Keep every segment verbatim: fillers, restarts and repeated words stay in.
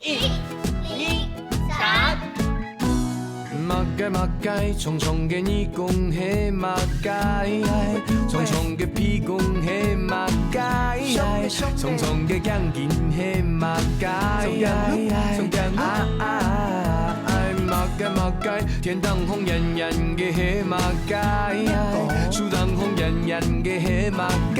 一、二、三。麼个麼个，長長个耳公係麼个？長長个鼻公係麼个？長長个頸根係麼个？啊啊啊！麼个麼个，天頂紅圓圓个係麼个？樹頂紅圓圓个係麼个？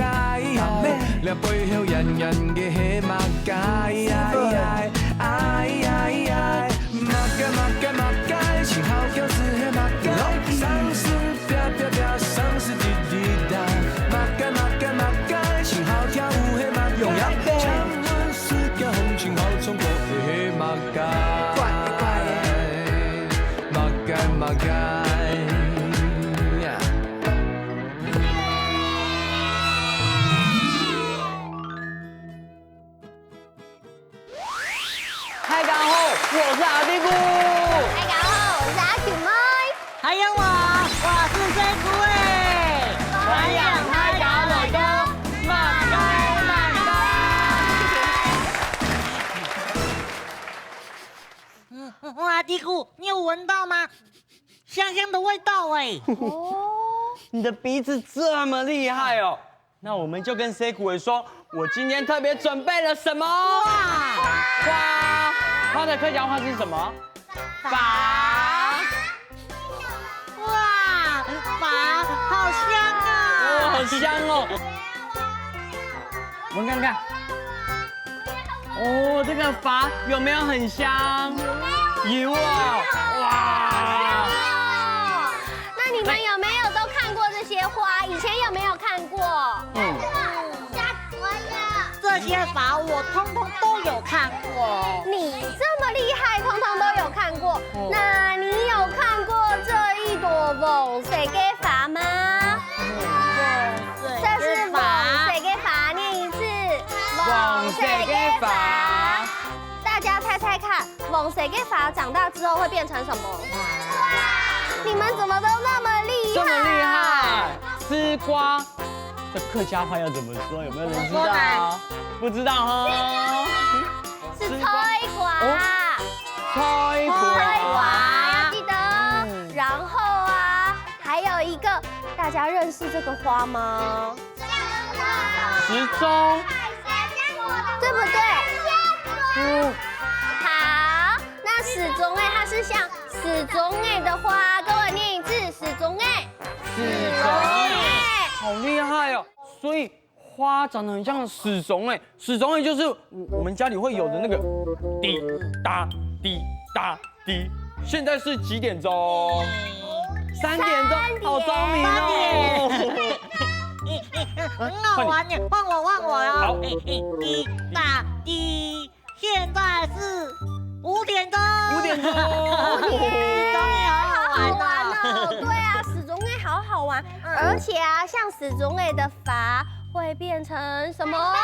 這背後圓圓个係麼个？ 哎哎哎，麼个麼个麼个，心好跳是係麼个？生死啪啪啪，生死滴滴答。麼个麼个麼个，心好跳舞係麼个？請問世界風情好衝過係麼个？麼个麼个。大家好，我是阿弟牯。大家好，我是阿球妹。還有我，我是細牯仔。歡迎大家來到麼个麼个。嗯，阿弟牯，你有聞到嗎？香香的味道哎。哦，你的鼻子這麼厲害哦。 那我們就跟細牯仔說，我今天特別準備了什麼？花。花，花的客家話是什麼？伐。哇，伐，好香啊！哦，好香哦。我們看看。哦，這個伐有沒有很香？有啊，哇！那你們有沒有都看過這些花？以前有沒有看過？嗯。這些伐我通通都有看過。你這麼厲害，通通都有看過。嗯。那你有看過這一朵黃色的花嗎？嗯，黃色的花。這是黃色的花，念一次。黃色的花。大家猜猜看，黃色的花長大之後會變成什麼？你們怎麼都那麼厲害？這麼厲害，絲瓜。 這客家話要怎麼說？有沒有人知道？怎麼說呢？不知道哈。是菜瓜。哦，菜瓜。菜瓜，要記得哦。嗯。然後啊，還有一個，大家認識這個花嗎？時鐘。對不對？嗯。好，那時鐘欸，它是像時鐘欸的花，跟我念一次，時鐘欸。 時鐘欸。好厲害哦！所以花長得很像時鐘欸，時鐘欸就是我，我們家裡會有的那個滴答滴答滴。現在是幾點鐘？三點鐘，三點。好聰明哦！很好玩耶，換我，換我哦。好。滴答滴。 現在是五點鐘。五點鐘。五點鐘，好好玩哦。好好玩哦。對啊，時鐘欸好好玩，嗯。而且啊，像時鐘欸的花會變成什麼？哦，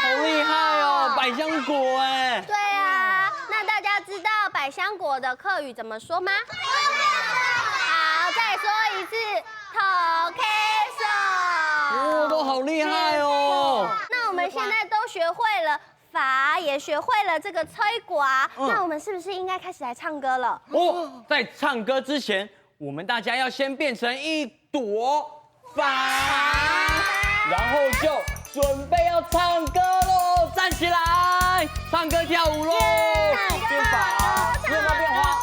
好厲害哦，百香果欸。對啊，那大家知道百香果的客語怎麼說嗎？好，再說一次， 頭家嫂。哦，都好厲害哦。那我們現在都學會了伐，也學會了這個菜瓜，嗯。那我們是不是應該開始來唱歌了？哦，在唱歌之前，我們大家要先變成一朵伐，然後就準備要唱歌囉，站起來，唱歌跳舞囉，耶！變伐，你有沒有變花？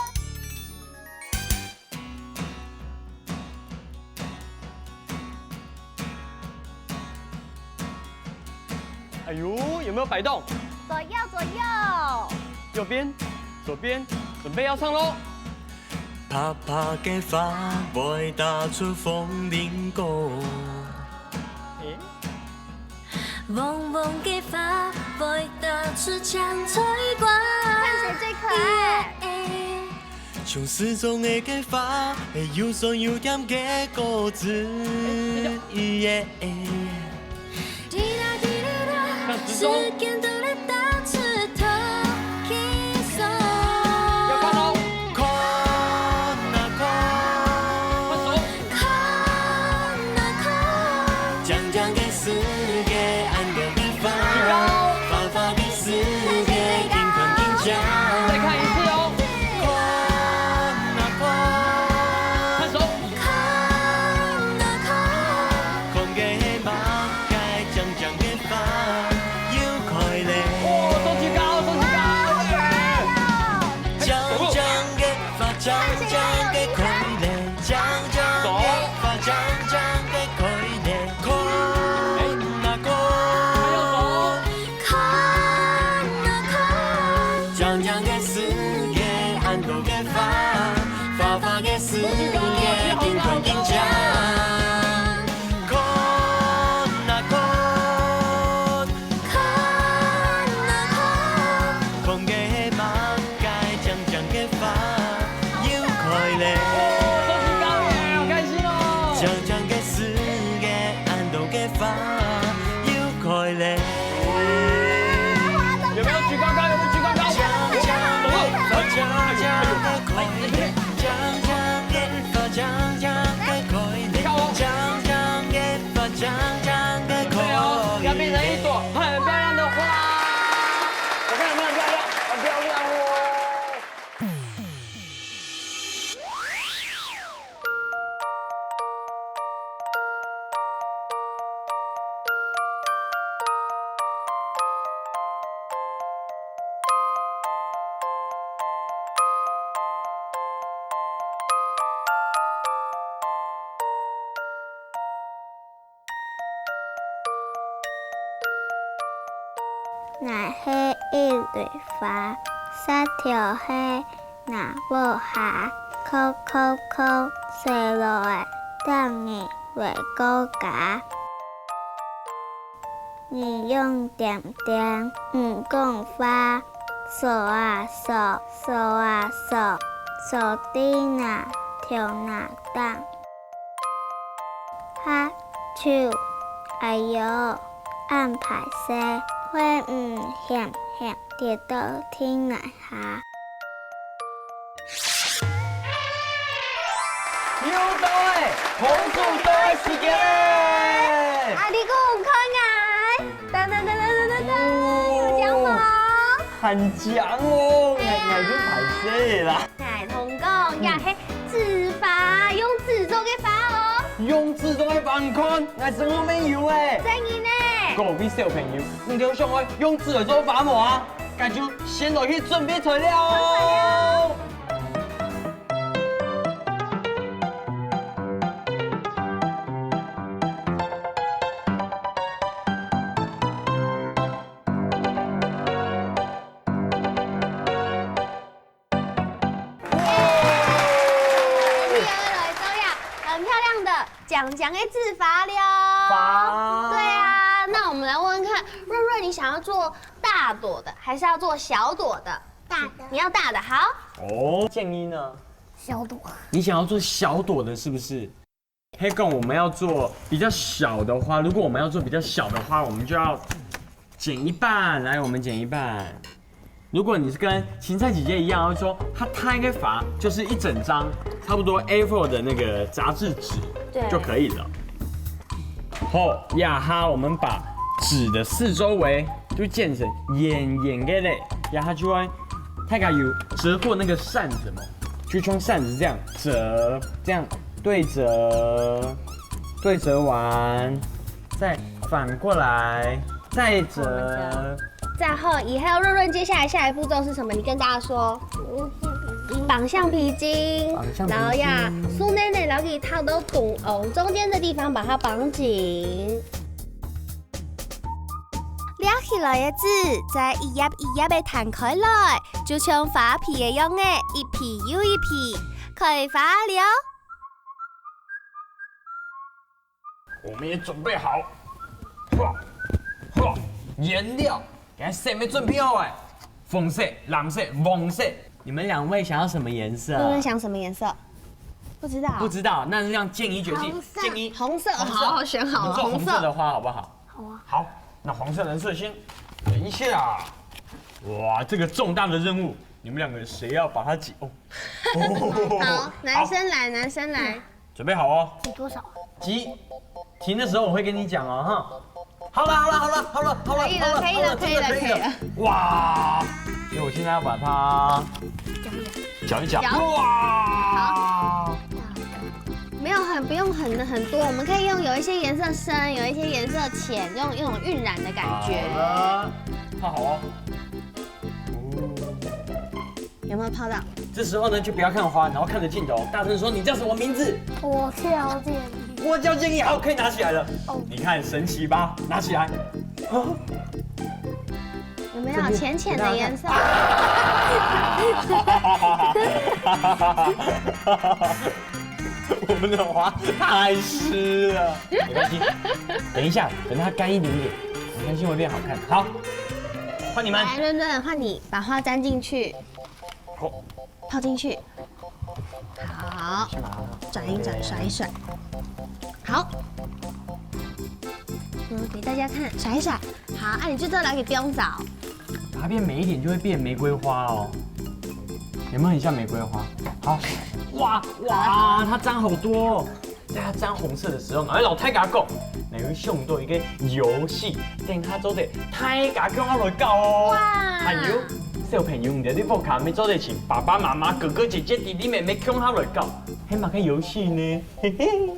哎呦，有沒有擺動？左右，左右。右邊，左邊，準備要唱囉。白白个花會打出紅蘋果。欸？ 黃黃个花會打出青菜瓜。看誰最可愛。像時鐘仔个花，係又酸又甜个果子。像時鐘。時間都在打出頭起手。要看哦。看啊看。換手。 看啊看，靚靚个世界，恁多个花，花花个世靚靚个快樂，靚靚个花，靚靚个快樂，看啊看，看啊看。靚靚个世界，恁多个花，花花个世界，緊看緊靚。看啊看，看啊看。看个係麼个靚靚个花，又開咧。哦，收聽到耶，好開心哦！靚靚个世界，恁多个花，又開咧。有沒有舉高高？有沒有舉高高？靚靚个花，靚靚个快樂，靚靚个花，靚靚个快樂，靚靚个花，靚靚个快樂。對哦，要變成一朵很漂亮的花。我看有沒有很漂亮？很漂亮哦。 𠊎係一蕊花，石頭係若屋下，硞硞硞，細路仔，逐日會過家。日用點點，毋講話，掃啊掃，掃啊掃，掃在若頭那頂。 哈啾，哎喲，恁歹勢，會毋險險跌倒地泥下。又到了，紅組到的時間了！啊，你講看啊！噔噔噔噔噔噔噔，有獎無？很獎哦，𠊎，𠊎就歹勢啦。 𠊎同你講，這係紙花，用紙做个花哦。用紙做个花，你看，𠊎身項乜有誒。真个呢？各位小朋友，你兜想愛用紙來做花無啊？該就先來去準備材料哦。哇！你也來做呀，很漂亮的，靚靚个紙花了。花。對啊，那我們來問問看，潤潤，你想要做大朵的，還是要做小朵的？大的。你要大的，好。哦，建議呢？小朵。你想要做小朵的，是不是？ 係講我們要做比較小的花，如果我們要做比較小的花，我們就要剪一半。來，我們剪一半。如果你是跟芹菜姐姐一樣，會說她，她應該發就是一整張，差不多A four的那個雜誌紙，對。就可以了。好，這下我們把紙的四周圍就剪成圓圓个咧，這下就會，大家有折過那個扇子嗎？就像扇子這樣折，這樣 對折，對折完，再反過來，再折。然後以後潤潤接下來下一步驟是什麼？你跟大家說。綁橡皮筋，綁橡皮筋。然後呀，樹奶奶摎佢套到中，哦，中間的地方把它綁緊。 撩起來个紙，再一頁一頁个攤開來，就像花皮个樣仔，一皮又一皮，開花了。我們也準備好，哇，哇，顏料，今日色乜準備好誒，紅色、藍色、黃色。你們兩位想要什麼顏色啊？你們想什麼顏色？不知道。不知道，那就這樣，建議決定。紅色。建議。紅色，紅色。好好選好了，我們做紅色的花好不好？紅色。 好啊。好，那黃色人率先。等一下，哇，這個重大的任務，你們兩個誰要把它解？哦，好，男生來，男生來。準備好哦。擠多少啊？擠，停的時候我會跟你講哦，哈。好了，好了，好了，好了，好了，可以了，好了，可以了，好了，可以了，真的可以了。可以了。哇，所以我現在要把它攪一攪。攪一攪。攪。哇。好。 沒有很，不用很，很多，我們可以用有一些顏色深，有一些顏色淺，用，用一種暈染的感覺。好了，看好哦。哦。有有没有泡到？这时候呢，就不要看花，然后看着镜头，大声说：“你叫什么名字？”我叫建议。我叫建议，好，可以拿起来了。哦。你看，神奇吧？拿起来。啊，有没有浅浅的颜色？我们的花太湿了。没关系，等一下，等它干一点点，我相信会变好看。好，换你们。来，润润，换你把花沾进去。好。泡进去。好，转一转，甩一甩。好，嗯，给大家看，甩一甩。好，啊，你就再来个中岛。把它变美一点，就会变玫瑰花哦。有没有很像玫瑰花？好，哇哇，它沾好多哦。在它沾红色的时候，哎，老太太讲，你有想到一个游戏，等下做得大家共下来搞哦。哇！还有，小朋友，你在屋下乜做得请爸爸妈妈、哥哥姐姐、弟弟妹妹共下来搞，还蛮个游戏呢，嘿嘿。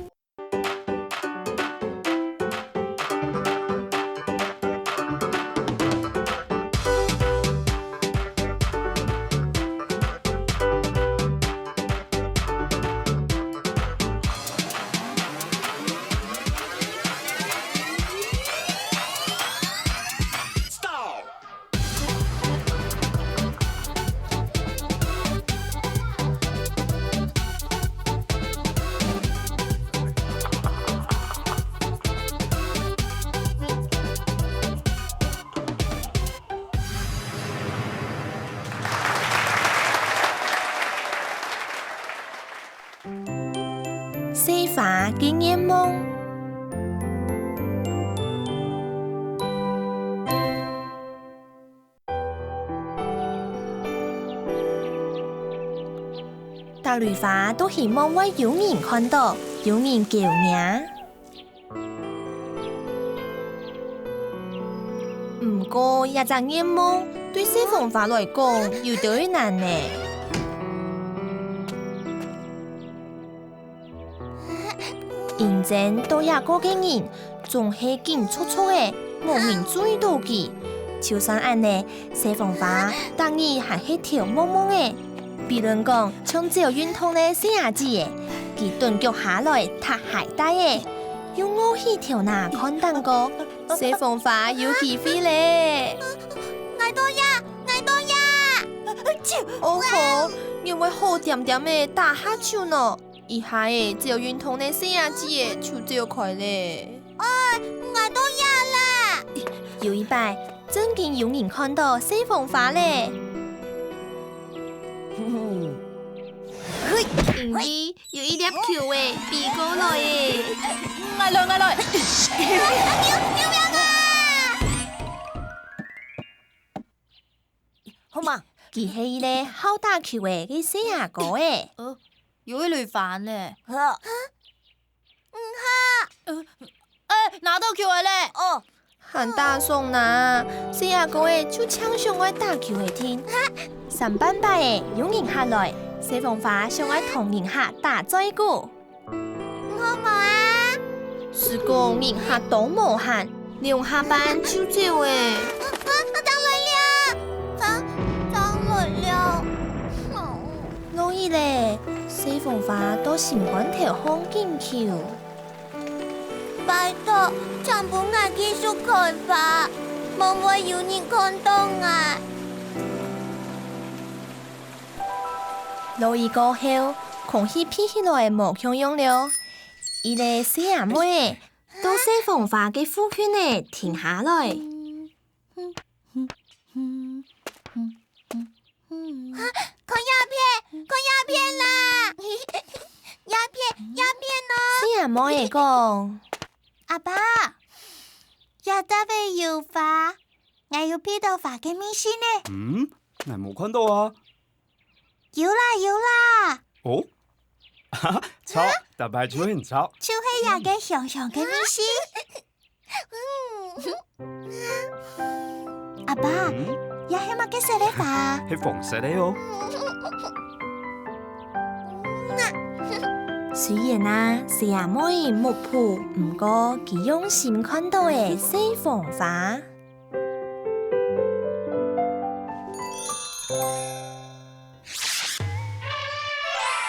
细花个愿望。逐蕊花都希望會有人看到，有人救命。 毋過，這隻願望對細紅花來講有兜仔難呢。認真到這个个人，總係緊促促仔，無人注意到佢。就算恁呢，細紅花逐日還係頭濛濛仔。比論講，像走運動个細阿姊仔，佢頓腳下來踢鞋帶仔， 又昂起頭那看頂高，細紅花有機會咧。𠊎到呀，𠊎到呀！哦吼，仰會好恬恬仔打哈啾呢？一下仔走運動个細阿姊仔就走開咧。哎，𠊎到呀啦！有一擺，正經有人看到細紅花咧。因為 有一粒球仔飛過來咧。𠊎來，𠊎來。救，救命啊！好嘛。佢係一個好打球仔个細阿哥仔。呃，有一蕊花呢。哈？嗯哈。呃，哎，拿到球仔咧。哦。 還打爽哪，細阿哥仔就淨想愛打球仔定。三半擺仔有人客來，細紅花想愛同人客打嘴鼓。你好無啊？係講人客當無閒，兩下半就走咧。啊，啊，啊，張來了，張，張來了。落雨咧，細紅花到心肝頭項緊求。 拜託，請分𠊎繼續開花，望會有人看到𠊎。落雨過後，空氣鼻起來無共樣了。一個細阿妹仔，到細紅花个附近仔停下來。 看這片，看這片啦！這片，這片哦！細阿妹仔講：「阿爸，這搭仔有花，𠊎有鼻到花个味緒呢。」嗯，𠊎無看到啊。有啦，有啦！哦，哈哈，著，逐擺就係著。就係這个香香个味緒。 阿爸，嗯？這係麼个色个花？係紅色个哦。雖然啊，細阿妹目脯，毋過佢用心看到个細紅花。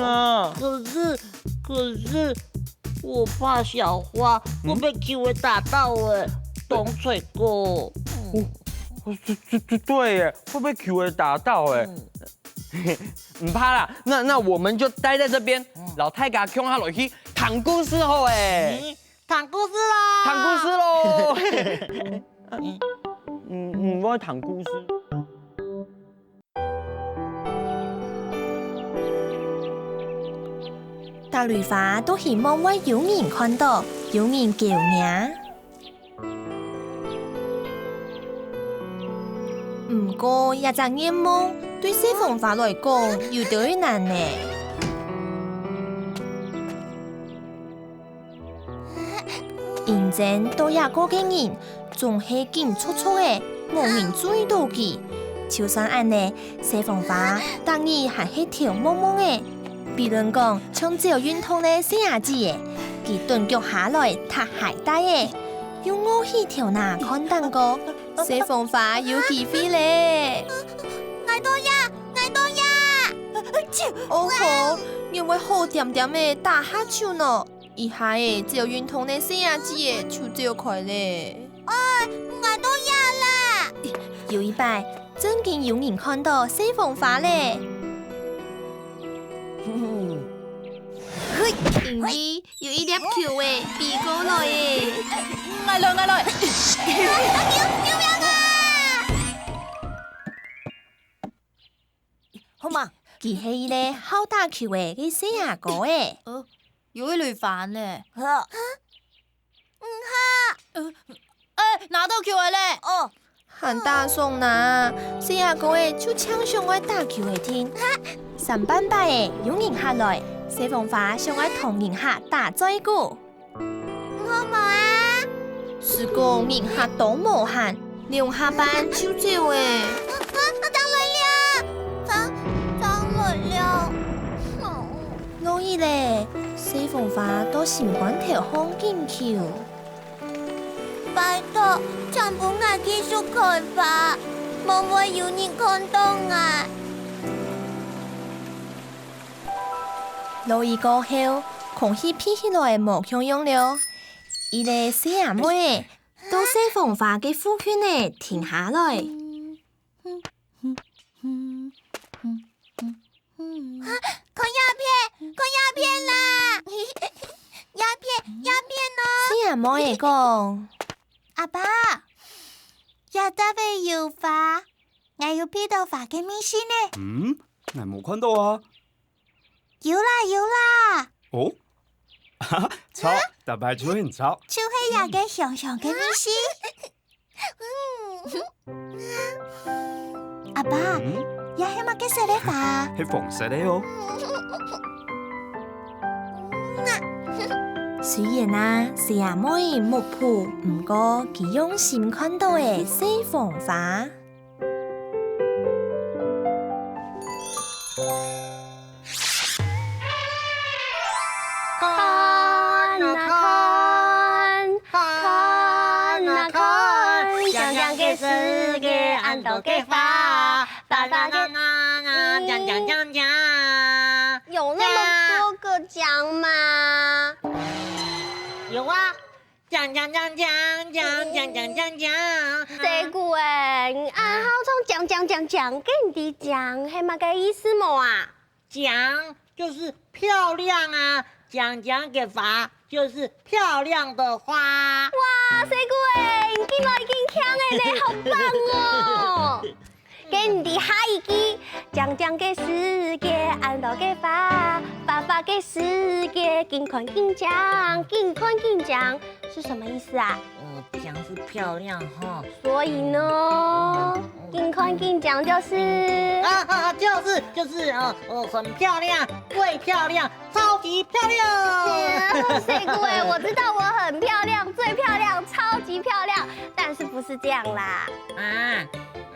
啊，可是，可是，我怕小花会被球仔打到欸，當衰過。哦，對，對，對耶，會被球仔打到欸。毋怕啦，那，那我們就待在這邊，摎大家共下來去聽故事好欸。嗯，聽故事囉。聽故事囉。嗯，嗯，我愛聽故事。 逐蕊花都希望會有人看著，有人救𠊎。毋過，這隻願望對細紅花來講有兜仔難呢。 認真到這个个人，總係緊促促仔，無人注意著佢。就算恁呢，細紅花逐日還係頭濛濛仔。比論講，像趙運動个細阿姊仔，佢躉腳下來踢鞋帶仔，又昂起頭那看等過，細紅花有機會咧。𠊎到這，𠊎到這！哦吼，仰會好恬恬仔打哈啾呢？ 一下仔，趙運動个細阿姊仔就走開咧。哎，𠊎到這啦！有一擺，正經有人看著細紅花咧。嘿，因為有一粒球仔飛過來咧。𠊎來，𠊎來！救，救命啊！好嘛，佢係一个好打球仔个細阿哥仔。呃，有一蕊花呢。哈？嗯哈。呃，哎，拿到球仔咧。哦。還打爽哪，細阿哥仔就淨想愛打球仔定。三半擺仔，有人客來，細紅花想愛同人客打嘴鼓。 你好無啊？係講人客都無閒，兩下半就走咧。啊，啊，啊，正來了，正，正來了。落雨咧，細紅花到心肝頭項緊求。拜託，請分𠊎繼續開花，無會有人看著𠊎。 落雨過後，空氣鼻起來無共樣了。一个細阿妹仔，到細紅花个附近仔停下來。看這片，看這片啦！這片，這片哦！細阿妹仔講：「阿爸，這搭仔有花，𠊎有鼻著花个味緒呢。」嗯，𠊎無看著啊。 有啦，有啦。哦？哈哈，著，逐擺就係你著。就係這个香香个味緒。阿爸，嗯？這係麼个色个花？係紅色个哦。雖然啊，細阿妹目脯，毋過佢用心看著个細紅花。 看啊看，看啊看，靚靚个世界，恁多个花，花花个，靚靚靚靚。有那麼多個獎嗎？有啊， 獎獎獎獎獎獎獎獎獎。細姑仔，你恁好唱獎獎獎獎，該你知獎係麼个意思無啊？獎就是漂亮啊，獎獎个花就是漂亮的花。哇，細姑仔，你今晡已經聽了呢，好棒哦！ 該你知下一句，靚靚个世界，恁多个花，花花个世界，緊看緊靚，緊看緊靚，是什麼意思啊？呃，靚是漂亮哈。所以呢，緊看緊靚就是……啊，啊，就是，就是，呃，呃，很漂亮，最漂亮，超級漂亮。細姑仔，我知道我很漂亮，最漂亮，超級漂亮，但是不是這樣啦。啊，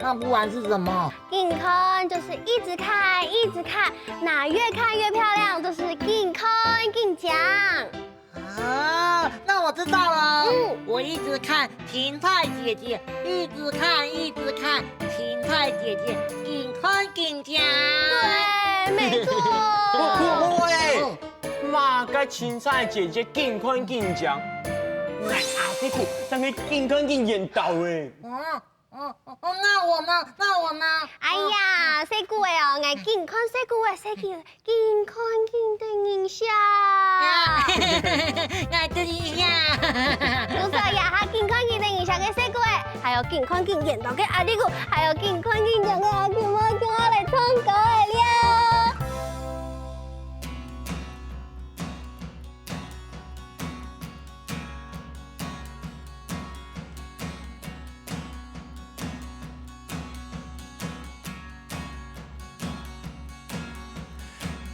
那不然是什麼？ 緊看就是一直看，一直看，那越看越漂亮，就是緊看緊靚。啊，那我知道了。嗯。我一直看芹菜姐姐，一直看，一直看，芹菜姐姐，緊看緊靚。對，沒錯。我，我，我該清採个姐姐緊看緊靚，𠊎阿細姑正係緊看緊緣投欸。哦，哦，哦，那我呢？那我呢？哎呀，細姑仔哦，𠊎緊看細姑仔，細姑仔緊看緊得人惜。啊，𠊎得人惜。毋使呀，哈，緊看緊得人惜个細姑仔，還有緊看緊緣投个阿弟牯，還有緊看緊靚个阿舅母，叫𠊎來唱歌仔了。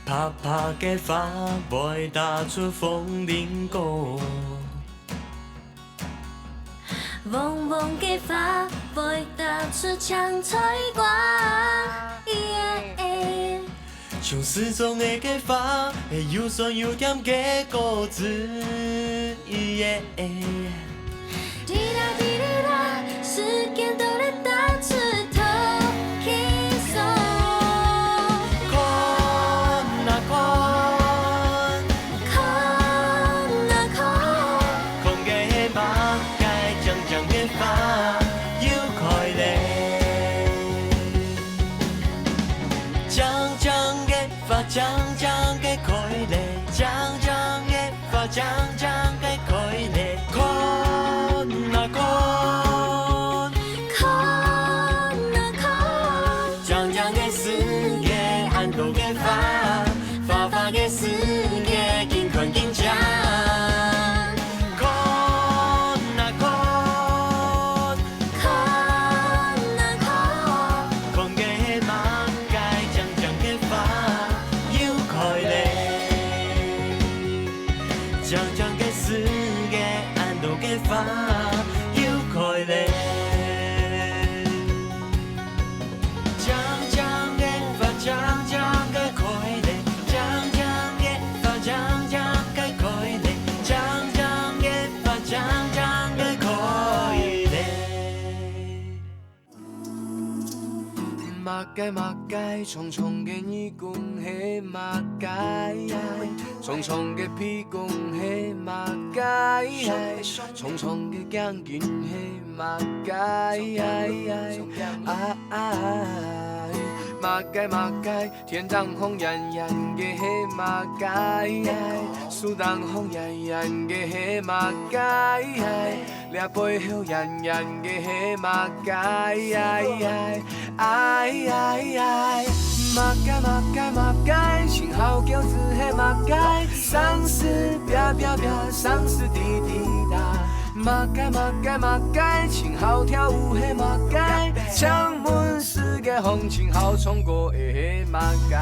白白个花會打出紅蘋果，黃黃个花會打出青菜瓜。耶。 像時鐘仔个花，係又酸又甜个果子。哩啦哩啦，時間都在打出頭起手。看啊看，看啊看，看个係麼个靚靚个花又開咧。 靚靚个花靚靚个開咧，靚靚个花靚靚个開咧，看啊看，看啊看，靚靚个世界恁多个花，花花个世界緊看緊靚。 看啊看，看啊看，看个係麼个靚靚个花又開咧。靚靚个世界，恁多个花又開咧。 靚靚个花靚靚个開咧，靚靚个花靚靚个開咧，靚靚个花靚靚个開咧。麼个麼个，長長个耳公係麼个？長長个鼻公係麼个？長長个頸根係 麼个？啊，麼个麼个，天頂紅圓圓个係麼个？樹頂紅圓圓个係麼个？這背後圓圓个係麼个？哎哎哎，麼个麼个麼个，盡好噭眵係麼个？生死啪啪啪，生死滴滴答。 麼个麼个麼个，盡好跳舞係麼个？請問世界上盡好唱歌个係麼个？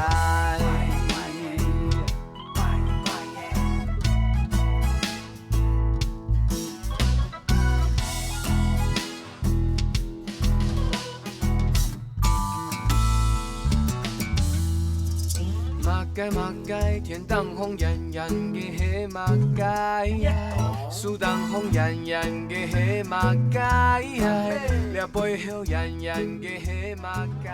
麼个麼个，天頂紅圓圓个係麼个？樹頂紅圓圓个係麼个？這背後圓圓个係麼个？